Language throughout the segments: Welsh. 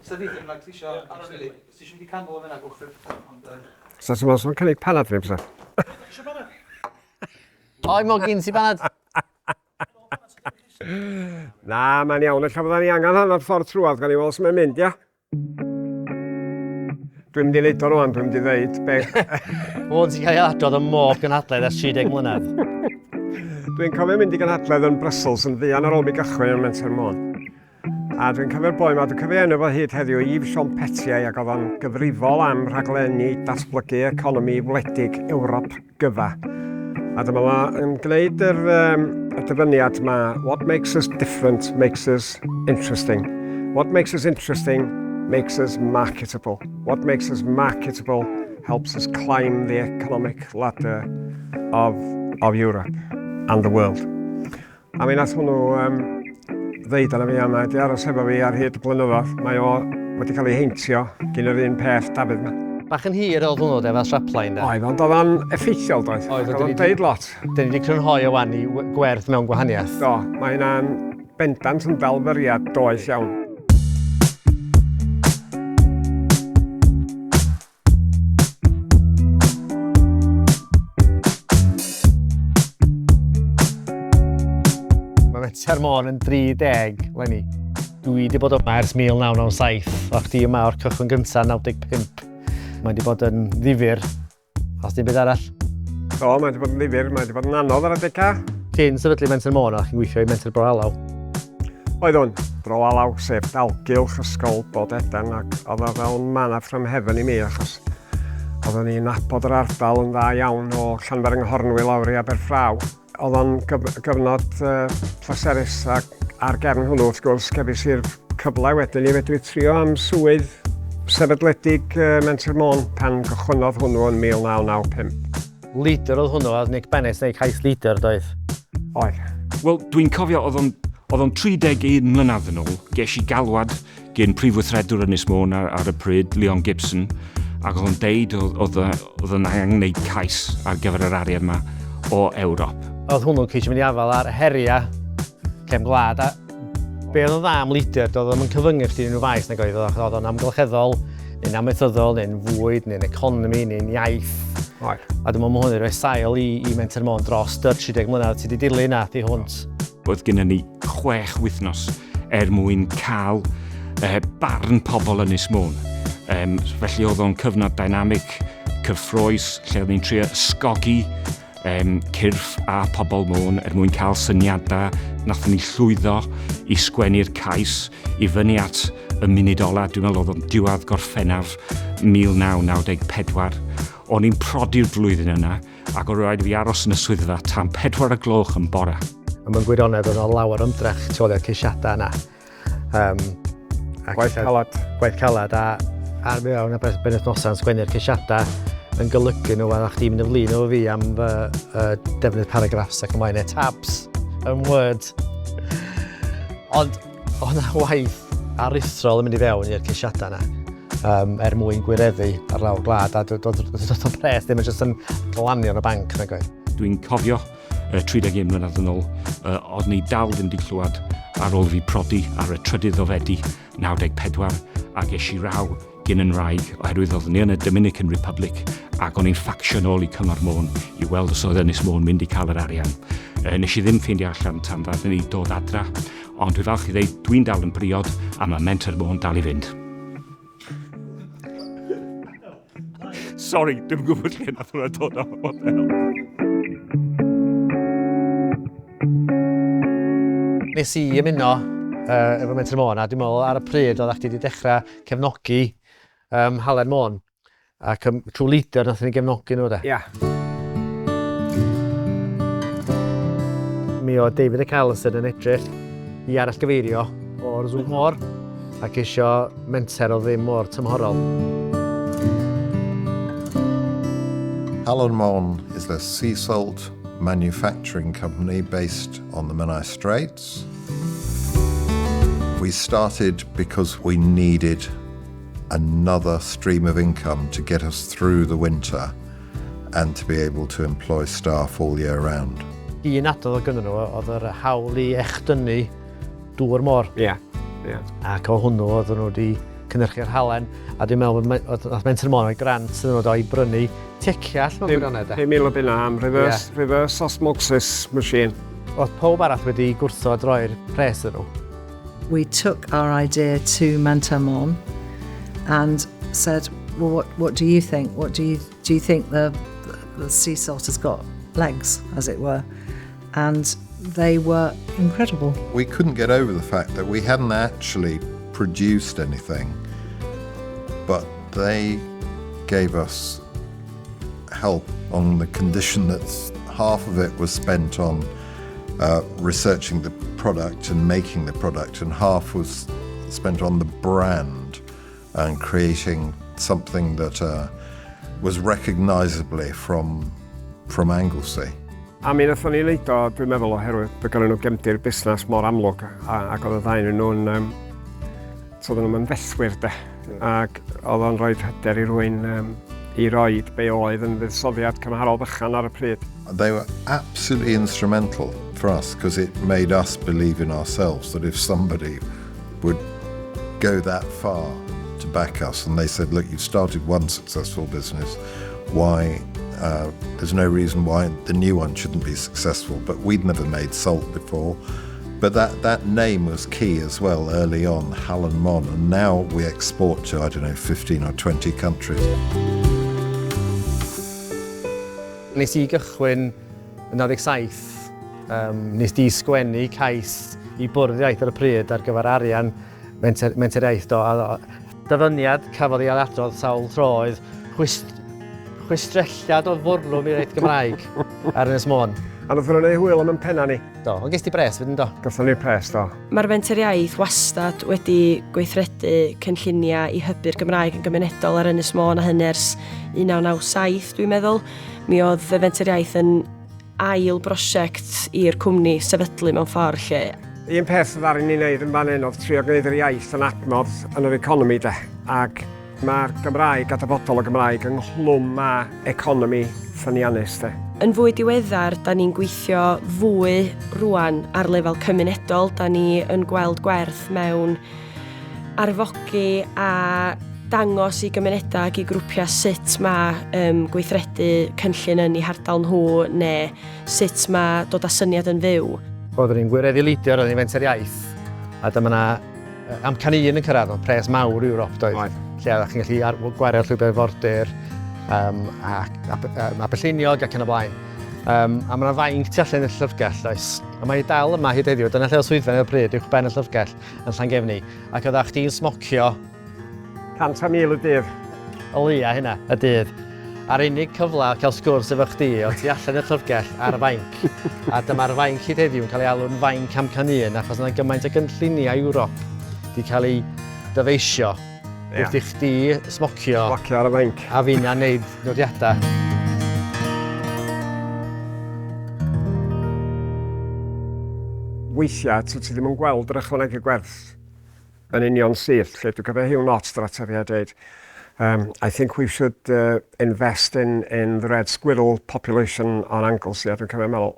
Sa fi ddim, like, ti isio, I don't really, ti isio mynd i canol o fyna, gwch ond... Sa ti'n meddwl sy'n cynnig panad fi, bysa? Isio panad? Oi, Mogin, ti banad? Na, mae'n iawn. Ella fydda ni angen hanner ffordd trwad, gan i weld sut mae'n mynd, ia? Dwi'n mynd i neud o rwan, dwi'n mynd i ddeud be... Hwn sy'n cael ei adrodd ym mob gynhadledd ers 30 mlynedd. Dwi'n cofio mynd i gynhadledd yn Brussels yn fuan ar ôl mi gychwyn yn Menter Môn. A dwi'n cofio'r boi 'ma, dwi'n cofio enw fo hyd heddiw, Yves Jean Petier, ac oedd o'n gyfrifol am rhaglenni datblygu economi wledig Ewrop gyfa. A dyma fo yn gwneud yr, um, y dyfyniad 'ma, what makes us different makes us interesting. What makes us interesting makes us marketable. What makes us marketable helps us climb the economic ladder of, of Europe and the world. A mi nath hwnnw um, ddeud arna fi a mae wedi aros efo fi ar hyd y blynyddoedd. Mae o wedi cael ei heintio gyn yr un peth Dafydd yma. Bach yn hir oedd hwnnw de, fel strapline de. Oedd, ond oedd o'n effeithiol doedd. Oedd, Oedd o'n deud lot. Dyn ni wedi crynhoi o wan i gwerth mewn gwahaniaeth. Do, mae hynna'n bendant yn dalfyriad doeth iawn. Mae Menter Môn yn 30 leni. Dwi wedi bod yma ers 1997, o chdi yma o'r cychwyn gyntaf 95. Mae wedi bod yn ddifyr, os dim byd arall. Do, mae wedi bod yn ddifyr, mae wedi bod yn anodd ar adegau. Cyn sefydlu Menter Môn, o'ch chi'n gweithio i Menter Bro Alaw. Oeddwn, Bro Alaw, sef dalgylch ysgol Bod Eden, ac oedd o fel manna from heaven i mi, achos oeddwn i'n nabod yr ardal yn dda iawn o Llanfair yng Nghornwy lawr i Aberffraw. Oedd o'n gyfnod pleserus ac ar gefn hwnnw wrth gwrs cefais i'r cyfle wedyn i fedru trio am swydd sefydledig Menter Môn pan gychwynnodd hwnnw yn 1995. Leader oedd hwnnw, oedd Nick Bennett neu cais leader doedd? Oedd. Wel, dwi'n cofio oedd o'n oedd o'n 31 mlynedd yn ôl, ges i galwad gen prif weithredwr Ynys Môn ar, ar y pryd, Leon Gibson, ac oedd o'n deud oedd, oedd, oedd yn angen gwneud cais ar gyfer yr arian yma o Ewrop. Oedd hwnnw'n ceisio mynd i afael ar heriau cefn gwlad, a be oedd yn dda am leader, doedd o'm yn cyfyngu chdi unrhyw faes nag oedd, oedd o'n amgylcheddol, neu'n amaethyddol, neu'n fwyd, neu'n economi, neu'n iaith. Oedd. A dwi'n meddwl mae hwn yn rhoi sail i, i Menter Môn dros yr 30 mlynedd ti wedi dilyn a thu hwnt. Oedd gennym ni 6 wythnos er mwyn cael barn pobl Ynys Môn. Felly oedd o'n cyfnod dynamic, cyffroes, lle oedd ni'n trio ysgogi cyrff a pobl Môn er mwyn cael syniadau. Nathon ni llwyddo i sgwennu'r cais i fyny at y munud ola, dwi'n meddwl oedd o'n diwedd Gorffennaf 1994. O'n i'n prodi'r flwyddyn yna, ac oedd rhaid i fi aros yn y swyddfa tan 4 y gloch yn bora. A mewn gwirionedd oedd yna lawer o ymdrech tu ôl i'r ceisiadau yna. Gwaith calad. Gwaith calad, a ar mi fewn a benwythnosau yn sgwennu'r ceisiadau yn golygu nhw, a chdi'n mynd yn flin efo fi am fy defnydd paragraffs ac ymlaen, neu tabs yn Word. Ond oedd yna waith aruthrol yn mynd i fewn i'r ceisiadau yna, er mwyn gwireddu ar lawr gwlad, a doedd y pres ddim yn jyst yn glanio yn y banc nag oedd. Dwi'n cofio 31 mlynedd yn ôl, oedd ni dal ddim wedi clywed ar ôl fi prodi ar y 3 o Fedi 94, a ges i raw gyn yn wraig oherwydd oeddwn ni yn y Dominican Republic ac o'n i'n ffacsio nôl i Cyngor Môn i weld os oedd Ynys Môn mynd i cael yr arian. Nes i ddim ffeindio allan tan ddaru ni dod adra, ond dwi'n falch i ddeud dwi'n dal yn briod a mae Menter Môn dal i fynd. Sorry, dwi'n gwybod lle nath hwnna dod o. What the hell? Nes i ymuno efo Menter Môn, a dwi'n meddwl ar y pryd oeddach chdi wedi dechrau cefnogi Halen Môn, ac trwy leader nath ni gefnogi nhw de. Ia. Mi oedd David ac Alison yn edrych i arallgyfeirio o'r Zoom Môr ac isio menter o ddim mor tymhorol. Halen Môn is a sea salt manufacturing company based on the Menai Straits. We started because we needed another stream of income to get us through the winter and to be able to employ staff all year round. Un adnodd oedd gynnon nhw oedd yr hawl i echdynnu dŵr môr. Ie, ie. Ac o hwnnw oedden nhw wedi cynhyrchu'r halen, a dwi'n meddwl bod nath Menter Môn rhoi grant iddyn nhw do i brynu teciall mewn gwirionedd de. 5,000 o bunna am reverse, yeah. reverse osmosis machine. Oedd pawb arall wedi gwrthod roi'r pres iddyn nhw. We took our idea to Menter Môn and said, well, what, what do you think? What do you, do you think the, the sea salt has got legs, as it were? And they were incredible. We couldn't get over the fact that we hadn't actually produced anything, but they gave us help on the condition that half of it was spent on researching the product and making the product, and half was spent on the brand and creating something that was recognisably from, from Anglesey. A mi wnaethon ni wneud o, dwi'n meddwl, oherwydd bod gynnon nhw gefndir busnes mor amlwg, a, ac oedd y ddau ohonyn nhw'n, um, so oedden nhw'n fethwyr de, ac oedd o'n rhoi hyder i rywun um, i roed be oedd yn fuddsoddiad cymharol bychan ar y pryd. They were absolutely instrumental for us because it made us believe in ourselves that if somebody would go that far to back us, and they said, look, you've started one successful business, why there's no reason why the new one shouldn't be successful. But we'd never made salt before. But that, that name was key as well early on, Halen Môn, and now we export to, I don't know, 15 or 20 countries. Nes i gychwyn yn 97, um, nes di sgwennu cais i bwrdd iaith ar y pryd ar gyfer arian menter, menter iaith do. A, dyfyniad cafodd ei ailadrodd sawl tro oedd chwist, chwistrelliad o fwrlwm i'r iaith Gymraeg ar Ynys Môn. A nath nhw'n neud hwyl am yn penna ni. Do, ond ges ti bres fyd yn do? Gathon ni'r pres, do. Mae'r Fenter Iaith wastad wedi gweithredu cynlluniau i hybu'r Gymraeg yn gymunedol ar Ynys Môn a hynny ers 1997, dwi'n meddwl. Mi oedd y Fenter Iaith yn ail brosiect i'r cwmni sefydlu mewn ffordd lle. Un peth ddaru ni wneud yn fan hyn oedd trio gwneud yr iaith yn adnodd yn yr economi de. Ac mae'r Gymraeg a dyfodol y Gymraeg ynghlwm â economi ffyniannus de. Yn fwy diweddar, da ni'n gweithio fwy rwan ar lefel cymunedol. Da ni yn gweld gwerth mewn arfogi a dangos i gymunedau ac i grwpiau sut mae um, gweithredu cynllun yn eu hardal nhw neu sut mae dod â syniad yn fyw. Oeddwn ni'n gwireddu Leader, oeddwn ni'n fenter iaith, a dyma na amcan un yn cyrraedd, oedd pres mawr Ewrop doedd. Oedd. Lle oeddech chi'n gallu ar, gwario llwybr fordir, um, a, a, a, Aberlleiniog ac yn y blaen. Um, a mae yna fainc tu allan i'r llyfrgell, oes. A mae dal yma hyd heddiw, dyna lle oedd swyddfa ar y pryd, uwch ben y llyfrgell yn Llangefni. Ac oeddech chdi'n smocio 100,000 y dydd. O leia hynna, y dydd. A'r unig cyfle o cael sgwrs efo chdi o tu allan i'r llyfrgell ar y fainc. A dyma'r fainc hyd heddiw yn cael ei alw'n fainc amcan un, achos yna gymaint o gynlluniau Ewrop wedi cael ei dyfeisio yeah. wrth i chdi smocio. Smocio ar y fainc. A finna'n neud nodiadau. Weithiau, ti ddim yn gweld yr ychwanegu gwerth yn union syth, lle dwi'n cofio Hugh Knott dod ata fi a dweud, I think we should invest in, in the red squirrel population on Anglesey. A dwi'n cofio meddwl,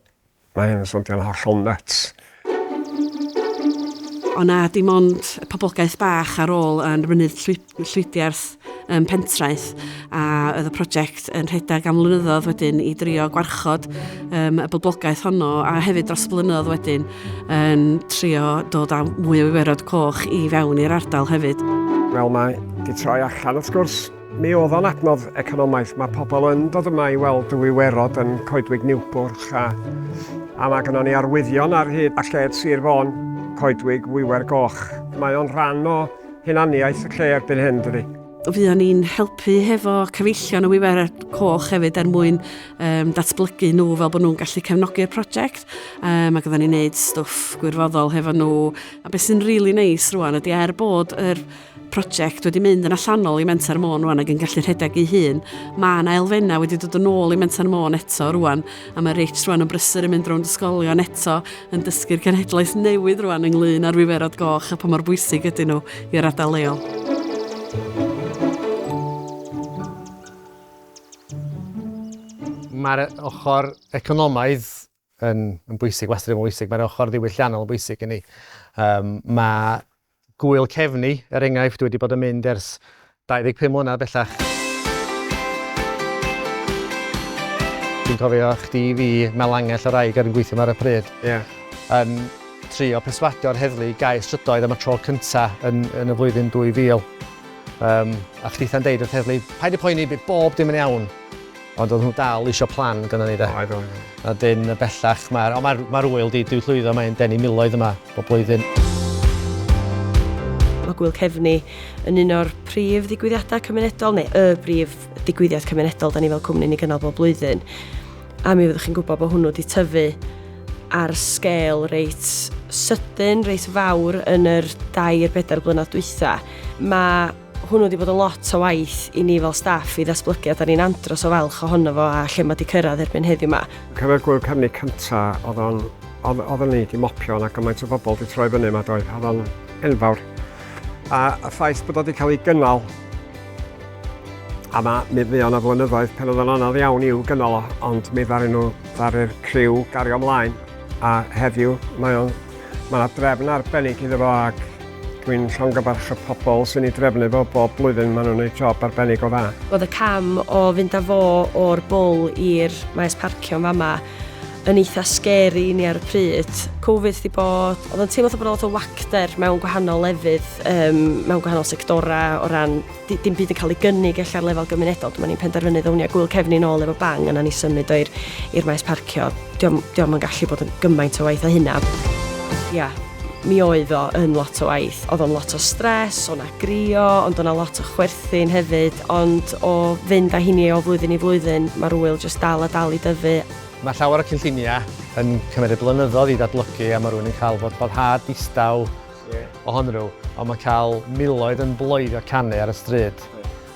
mae hyn yn swnio'n hollol nuts. O na dim ond poblogaeth bach ar ôl yn mynydd Llwydiarth um, Pentraeth a oedd y prosiect yn rhedeg am blynyddoedd wedyn i drio gwarchod um, y boblogaeth honno a hefyd dros blynyddoedd wedyn yn trio dod â mwy o wiwerod coch i fewn i'r ardal hefyd. Wel, mae di troi allan wrth gwrs. Mi oedd o'n adnodd economaidd. Mae pobl yn dod yma i weld y wiwerod yn Coedwig Niwbwrch a, a mae gennon ni arwyddion ar hyd a lled Sir Fôn, Coedwig Wiwer Goch. Mae o'n rhan o hunaniaeth y lle erbyn hyn, dydy. Fuon ni'n helpu hefo cyfeillion y wiwer coch hefyd er mwyn um, datblygu nhw fel bod nhw'n gallu cefnogi'r prosiect. Um, ac oedden ni'n neud stwff gwirfoddol hefo nhw. A beth sy'n really neis rwan ydy er bod yr prosiect wedi mynd yn allanol i Menter Môn rwan ac yn gallu rhedeg ei hun, mae yna elfennau wedi dod yn ôl i Menter Môn eto rwan, a mae Rich rwan yn brysur yn mynd rownd ysgolion eto yn dysgu'r cenhedlaeth newydd rwan ynglyn â'r wiwerod goch a pa mor bwysig ydyn nhw i'r ardal leol. Mae'r ochr economaidd yn, yn bwysig, wastad yn bwysig. Mae'r ochr ddiwylliannol yn bwysig i ni. Um, mae Gŵyl Cefni, er enghraifft, dwi wedi bod yn mynd ers 25 mlynedd bellach. Dwi'n cofio chdi, fi, Mel Angell, y wraig ar yn gweithio 'ma ar y pryd. Ie. Yn trio perswadio'r heddlu i gau strydoedd am y tro cynta yn, yn y flwyddyn 2000. Um, a chditha'n deud wrth heddlu, paid â poeni, bydd bob dim yn iawn. Ond oedd nhw dal eisiau plan gynnon ni de. Oedd, oedd. A dyn bellach, mae'r ma ma ŵyl di dwi llwyddo, mae'n denu miloedd yma bob blwyddyn. Mae Gŵyl Cefni yn un o'r prif ddigwyddiadau cymunedol, neu y brif digwyddiad cymunedol da ni fel cwmni ni gynnal bob blwyddyn. A mi fyddwch chi'n gwybod bod hwnnw wedi tyfu ar sgêl reit sydyn, reit fawr yn yr 2-4 blynedd dwytha. Mae hwnnw wedi bod yn lot o waith i ni fel staff i ddatblygu a da ni'n andros o falch ohono fo a lle mae wedi cyrraedd erbyn heddiw yma. Cyfer Gŵyl Cefni cynta, oedd o'n oedd oedden ni wedi mopio na gymaint o bobl wedi troi fyny yma doedd, oedd o'n enfawr. A y ffaith bod o wedi cael ei gynnal, a ma, mi fuo 'na flynyddoedd pan oedd o'n anodd iawn i'w gynnal o, ond mi ddaru nhw, ddaru'r criw gario ymlaen, a heddiw mae o'n, mae yna drefn arbennig iddo fo ac dwi'n llongyfarch y pobl sy'n ei drefnu fo bob blwyddyn, maen nhw'n gwneud job arbennig o dda. Oedd y cam o fynd â fo o'r bwl i'r maes parcio yn fama yn eitha scary i ni ar y pryd. Covid 'di bod, oedd o'n teimlo fatha bod 'na lot o wacter mewn gwahanol lefydd, um, mewn gwahanol sectorau o ran dim byd yn cael ei gynnig ella ar lefel gymunedol. Dyma ni'n penderfynu ddown Gŵyl Cefni nôl efo bang yna ni symud o i'r maes parcio. Dio'm, dio'm yn gallu bod yn gymaint o waith â hynna. Ia, mi oedd o yn lot o waith. Oedd o'n lot o stres, o'na grio, ond o'na lot o chwerthin hefyd, ond o fynd â hynny o flwyddyn i flwyddyn, mae'r ŵyl jyst dal a dal i dyfu. Mae llawer o cynlluniau yn cymryd blynyddoedd i ddatblygu a mae rhywun yn cael bod boddhad distaw ohonyn nhw, ond mae cael miloedd yn bloeddio canu ar y stryd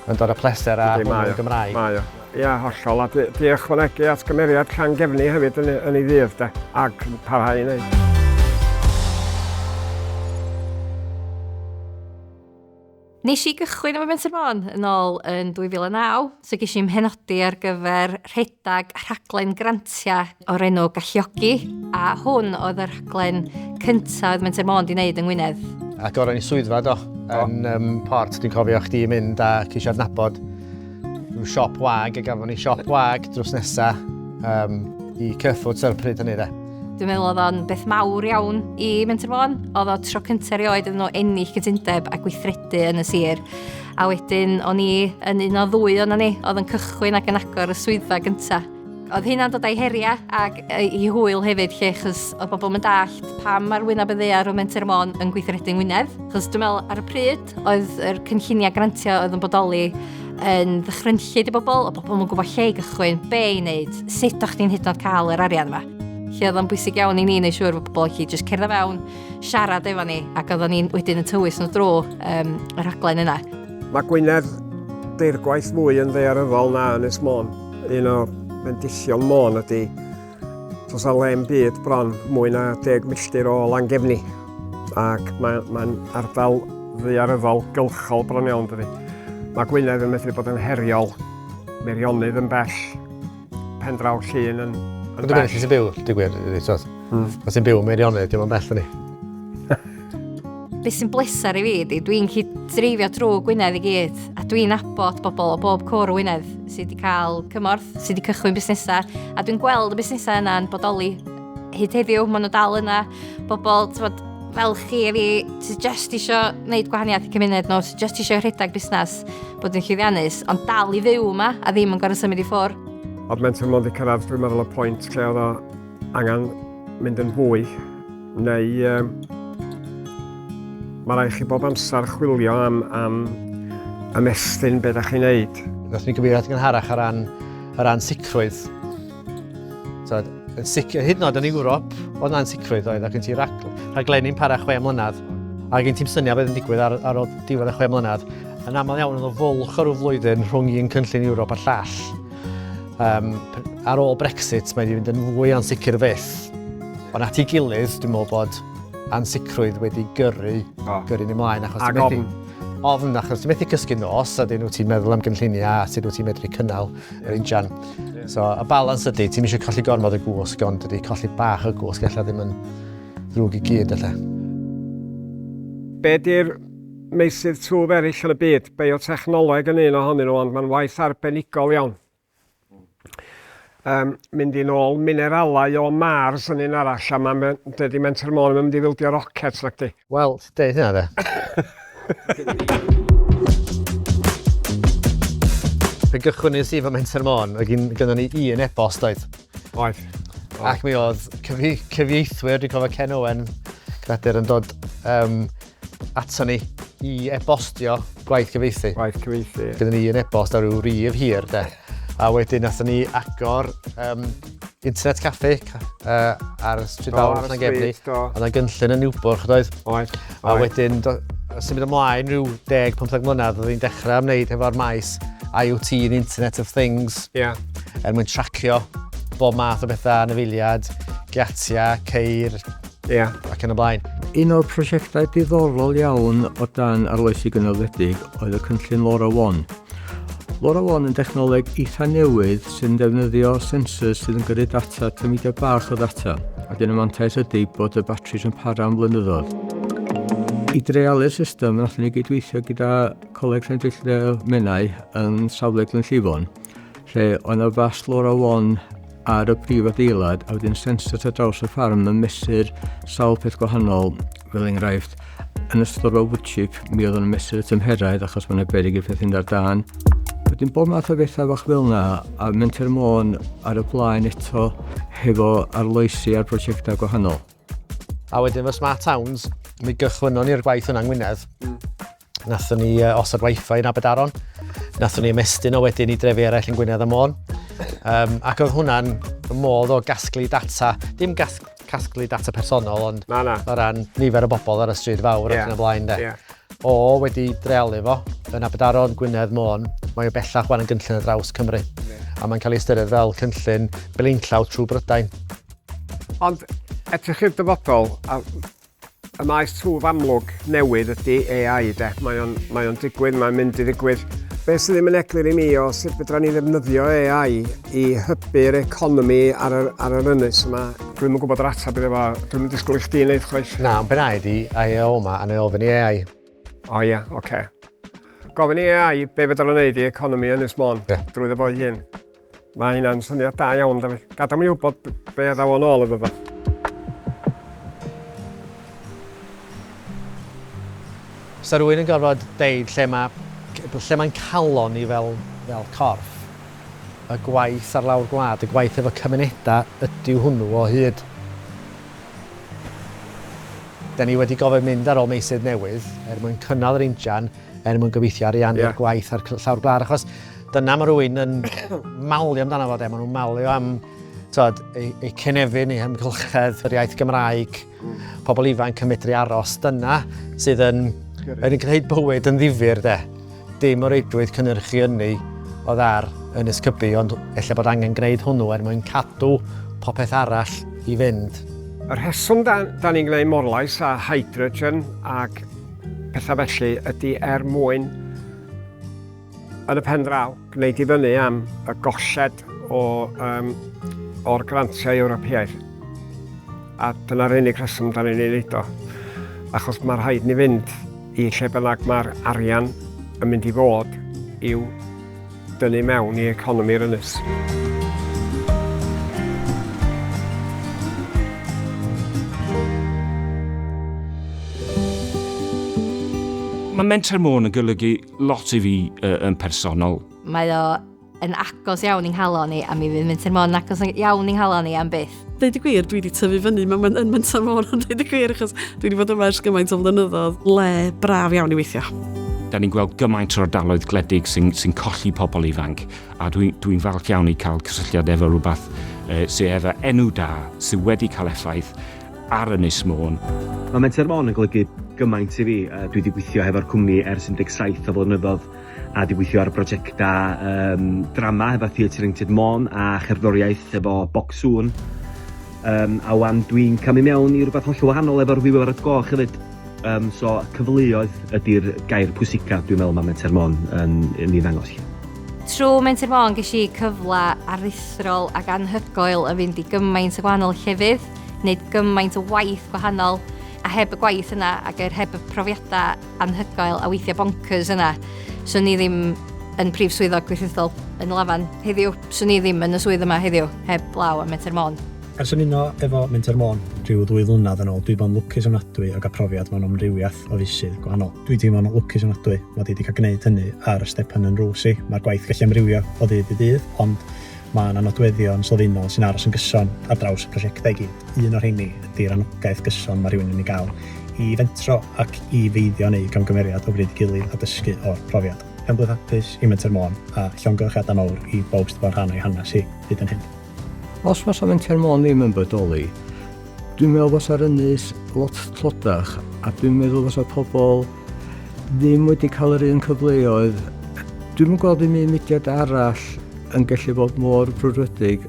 yn dod â pleser a hwnnw yn Gymraeg. Mae o. Ia, hollol. A di, di ychwanegu at gymeriad Llangefni hefyd yn, yn ei ddydd, de. Ac parhau i wneud. Nes i gychwyn efo Menter Môn yn ôl yn 2009, so ges i'n mhenodi ar gyfer rhedeg rhaglen grantiau o'r enw Galluogi, a hwn oedd y rhaglen cyntaf oedd Menter Môn di wneud yng Ngwynedd. Ac o'r i swyddfa do, yn um, Port, dwi'n cofio chdi mynd a ceisio adnabod rhyw siop wag, a gafon ni siop wag drws nesa um, i Kerfoots ar y pryd hynny de. Dwi'n meddwl oedd o'n beth mawr iawn i Menter Môn. Oedd o tro cyntaf erioed iddyn nhw ennill cytundeb a gweithredu yn y sir. A wedyn o'n i yn un o ddwy o'na ni, oedd yn cychwyn ac yn agor y swyddfa gyntaf. Oedd hynna'n dod â'i heriau ac i hwyl hefyd lle, chos oedd bobl yn dallt pam ar wyneb y ddaear oedd Menter Môn yn gweithredu yng Ngwynedd. Chos dwi'n meddwl ar y pryd oedd yr cynlluniau grantiau oedd yn bodoli yn ddychrynllyd i bobl, o bobl yn gwybod lle i gychwyn, be i wneud, sut o'ch chdi'n hyd yn oed cael yr arian yma. Lle oedd o'n bwysig iawn i ni wneud siŵr bod bobl allu jyst cerdded fewn, siarad efo ni, ac oedden ni'n wedyn yn tywys nhw drwy um, y rhaglen yna. Mae Gwynedd deirgwaith mwy yn ddaearyddol na Ynys Môn. Un o fendithion Môn ydy does 'na le'm byd bron mwy na 10 milltir o Langefni. Ac mae'n mae ardal ddaearyddol gylchol bron iawn, dydy. Mae Gwynedd yn medru bod yn heriol, Meirionnydd yn bell, Pendraw Llŷn yn, yn bell. Dwi'n sy'n byw, dwi'n gwir, Os ti'n byw yn Meirionnydd, dim ond bell ni. Be sy'n bleser i fi ydi, dwi'n gallu dreifio drwy Gwynedd i gyd, a dwi'n nabod bobl o bob cwr o Wynedd sydd wedi cael cymorth, sydd wedi cychwyn busnesau, a dwi'n gweld y busnesau yna'n bodoli hyd heddiw, maen nhw dal yna, bobl, t'mod, fel chi a fi, sydd just isio wneud gwahaniaeth i cymuned nhw, sydd just isio rhedeg busnes, bod yn llwyddiannus, ond dal i fyw yma a ddim yn gorfod symud i ffwrdd. Oedd Menter Môn wedi cyrraedd, dwi'n meddwl, y pwynt lle oedd o angen mynd yn fwy, neu um, mae rhaid chi bob amser chwilio am, am ymestyn beth ydych chi'n neud. Nath ni gyfeirio at gynharach o ran, o ran sicrwydd. So, yn sicr, hyd yn oed yn Ewrop, oedd na'n sicrwydd oedd, ac yn ti rag, rhaglenni'n para 6 mlynedd, ac gen ti'm syniad beth yn digwydd ar, ar ôl diwedd y 6 mlynedd. Yn aml iawn oedd o fwlch o ryw flwyddyn rhwng un cynllun Ewrop a llall. Um, ar ôl Brexit, mae wedi fynd yn fwy ansicr fyth. Ond at ei gilydd, dwi'n meddwl bod ansicrwydd wedi gyrru, oh. gyrru ni ymlaen. Achos Ac ti'n methu- ofn. Ofn, achos ti'n methu cysgu nos, a dyn nhw ti'n meddwl am gynlluniau, a sut wyt ti'n medru cynnal yr injan. So, y balans ydy, ti'n eisiau colli gormod o gwsg, ond ydy colli bach o gwsg, ella ddim yn ddrwg i gyd, ella. Be di'r meysydd twf eraill yn y byd? Biotechnoleg yn un ohonyn nhw, ond mae'n waith arbenigol iawn. Um, mynd i nôl mineralau o Mars yn un arall, a mae'n dydy Menter Môn yn mynd i fildio rockets nac di. Wel, deud hynna de. Pe gychwynnes i fy Menter Môn, oedd gynnon ni un e-bost oedd. Oedd. Ac mi oedd cyfieithwyr, dwi'n cofio Ken Owen, creadur yn dod um, ato ni i e-bostio gwaith cyfieithu. Gwaith cyfieithu, ie. Gyda ni un e-bost ar ryw rif hir, de. A wedyn nathon ni agor um, internet cafe ar y stryd fawr yn Llangefni. Oedd yna gynllun yn Niwbwrch, doedd? Oedd. A wedyn, symud ymlaen rhyw 10-15 mlynedd, oedd hi'n dechrau ymwneud hefo'r maes IoT, the Internet of Things, yeah. er mwyn tracio bob math o bethau, anifeiliad, giatiau, ceir, yeah. ac yn y blaen. Un o'r prosiectau diddorol iawn o dan arloesi gynaledig oedd y cynllun LoRa One. LoRa One yn dechnoleg eitha newydd sy'n defnyddio sensors sydd yn gyrru data, tymudiad bach o ddata, a dyn y mantais ydy bod y batris yn para am flynyddoedd. I dreialu'r system, nathon ni gydweithio gyda Coleg Llandrillo Menai yn safle Glynllifon, lle oedd yna fast LoRa One ar y prif adeilad a wedyn sensors ar draws y ffarm yn mesur sawl peth gwahanol, fel enghraifft, yn ystod o'r woodchip, mi oedd yn mesur y tymheredd achos mae'n beryg i'r peth fynd ar dân. Wedyn bob math o bethau bach fel yna, a Menter Môn ar y blaen eto hefo arloesi ar brosiectau gwahanol. A wedyn efo Smart Towns, mi gychwynnon ni'r gwaith yna yng Ngwynedd. Nathon ni osod wifi yn Aberdaron. Nathon ni ymestyn o wedyn i drefi eraill yn Gwynedd a Môn. Um, ac oedd hwnna'n modd o gasglu data, dim gas casglu data personol, ond na, na. o ran nifer o bobl ar y stryd fawr yeah. ac yn y blaen. De. Yeah. O wedi dreialu fo yn Aberdaron, Gwynedd, Môn, mae o bellach wan yn gynllun ar draws Cymru. Yeah. A mae'n cael ei ystyried fel cynllun blaenllaw trwy Brydain. Ond edrych i'r dyfodol, a y maes twf amlwg newydd ydy AI, de. Mae o'n, mae o'n digwydd, mae'n mynd i ddigwydd. Be sydd ddim yn eglur i mi o sut fedra ni ddefnyddio AI i hybu'r economi ar yr, ar yr ynys yma. Dwi'm yn gwybod yr ateb iddo fo. Dwi'm yn disgwyl i chdi wneud chwaith. Na, ond be na i di, IAO ma, a na i ofyn i AI. O ia, oce. Okay. Gofyn i AI be fedra nhw wneud i economi Ynys Môn yeah. drwy fo hun. Mae hynna'n syniad da iawn, Dafydd. Gadael mi wybod be ddaw o'n ôl iddo fo. Sa rhywun yn gorfod deud lle mae lle mae'n calon ni fel, fel corff, y gwaith ar lawr gwlad, y gwaith efo cymunedau ydyw hwnnw o hyd. Da ni wedi gofyn mynd ar ôl meysydd newydd er mwyn cynnal yr injan, er mwyn gobeithio ariannu'r yeah. gwaith ar llawr gwlad, achos dyna mae rhywun yn malio amdano fo, de. Maen nhw'n malio am tod, eu, eu cynefin, eu hymgylchedd, yr iaith Gymraeg, pobl ifanc yn medru aros. Dyna sydd yn, yn gwneud bywyd yn ddifyr, de. Dim o reidrwydd cynnyrchu ynni oedd ar Ynys Cybi, ond ella bod angen gwneud hwnnw er mwyn cadw popeth arall i fynd. Y rheswm da, da ni'n gwneud morlais a hydrogen ac pethau felly ydy er mwyn yn y pen draw gwneud i fyny am y golled o, um, o'r grantiau Ewropeaidd. A dyna'r unig rheswm da ni'n ei wneud o. Achos mae rhaid ni fynd i lle bynnag mae'r arian yn mynd i fod i'w dynnu mewn i economi'r ynys. Mae Menter Môn yn golygu lot i fi yn personol. Mae o yn agos iawn i'n nghalon ni, a mi fydd Menter Môn yn agos iawn i'n nghalon ni am byth. Deud y gwir, dwi wedi tyfu fyny mewn yn Menter Môn, ond deud y gwir, achos dwi wedi bod yma ers gymaint o flynyddoedd. Le braf iawn i weithio. Da ni'n gweld gymaint o'r ardaloedd gwledig sy'n sy colli pobl ifanc, a dwi'n dwi falch iawn i cael cysylltiad efo rhywbeth sydd efo enw da, sydd wedi cael effaith ar Ynys Môn. Mae Menter Môn yn golygu gymaint i fi. Dwi wedi gweithio hefo'r cwmni ers 17 o flynyddoedd a wedi gweithio ar brosiectau um, drama efo Theatr Ieuenctid Môn a cherddoriaeth efo Bocs Sŵn. Um, a wan dwi'n camu mewn i rhywbeth hollol wahanol efo'r Wiwer y Goch hefyd. Um, so cyfleoedd ydy'r gair pwysica dwi'n meddwl mae Menter Môn yn, yn ei ddangos. Trwy Menter Môn ges i cyfle aruthrol ac anhygoel o fynd i gymaint o gwahanol llefydd, wneud gymaint o waith gwahanol. A heb y gwaith yna ac er heb y profiadau anhygoel a weithiau bonkers yna, swn i ddim yn prif swyddog gweithredol yn Lafan heddiw. Swn i ddim yn y swydd yma heddiw heb law am Menter Môn. Ers ymuno efo Menter Môn rhyw ddwy flynedd yn ôl, dwi 'di bod yn lwcus ofnadwy o gael profiad mewn amrywiaeth o feysydd gwahanol. Dwi teimlo'n lwcus ofnadwy mod i 'di cael gwneud hynny ar y stepan yn nrws i. Mae'r gwaith gallu amrywio o ddydd i ddydd, ond mae yna nodweddion sylfaenol sy'n aros yn gyson ar draws y prosiectau i gyd. Un o'r rheini ydy'r anogaeth gyson mae rhywun yn ei gael i fentro ac i feiddio neu camgymeriad o bryd i gilydd a dysgu o'r profiad. Penblwydd hapus i Menter Môn a llongyfarchiadau mawr i bawb sydd wedi bod yn rhan o'i hanes hi hyd yn hyn. Os fasa Menter Môn ddim yn bodoli, dwi'n meddwl fasa'r ynys lot tlodach a dwi'n meddwl fasa pobl ddim wedi cael yr un cyfleoedd. Dwi'm yn gweld ddim un mudiad arall yn gallu bod mor frwdfrydig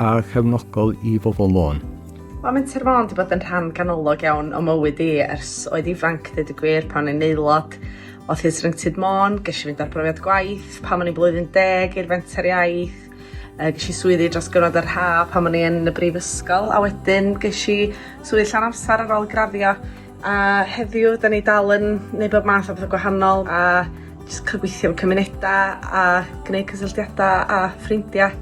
a chefnogol i bobl Môn. Mae Menter Môn 'di bod yn rhan ganolog iawn o mywyd i ers oed ifanc deud y gwir pan o'n i'n aelod o Theatr Ieuenctid Môn, gesh i fynd ar brofiad gwaith pan o'n i'n blwyddyn deg i'r Fenter Iaith, yy gesh i swyddi dros gyfnod yr ha pan o'n i yn y brifysgol a wedyn gesh i swydd llawn amser ar ôl graddio a heddiw 'dan ni dal yn neud bob math o petha gwahanol a jyst ca'l gweithio efo cymuneda a gneud cysylltiada a ffrindia.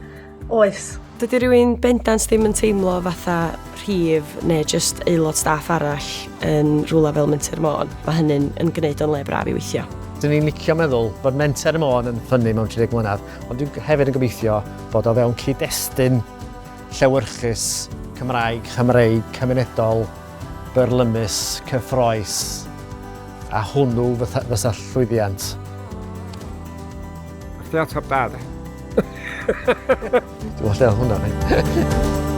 Oes. Dydy rhywun bendant ddim yn teimlo fatha rhif neu jyst aelod staff arall yn rhywle fel Menter Môn. Mae hynny'n yn gwneud o'n le braf i weithio. Dyn ni'n licio meddwl bod Menter Môn yn ffynnu mewn 30 mlynedd, ond dwi'n hefyd yn gobeithio bod o fewn cyd-destun llewyrchus, Cymraeg, Chymreig, cymunedol, byrlymus, cyffroes, a hwnnw fysa llwyddiant. Chdi ateb da, de. Dwi'n meddwl lle oedd hwnna.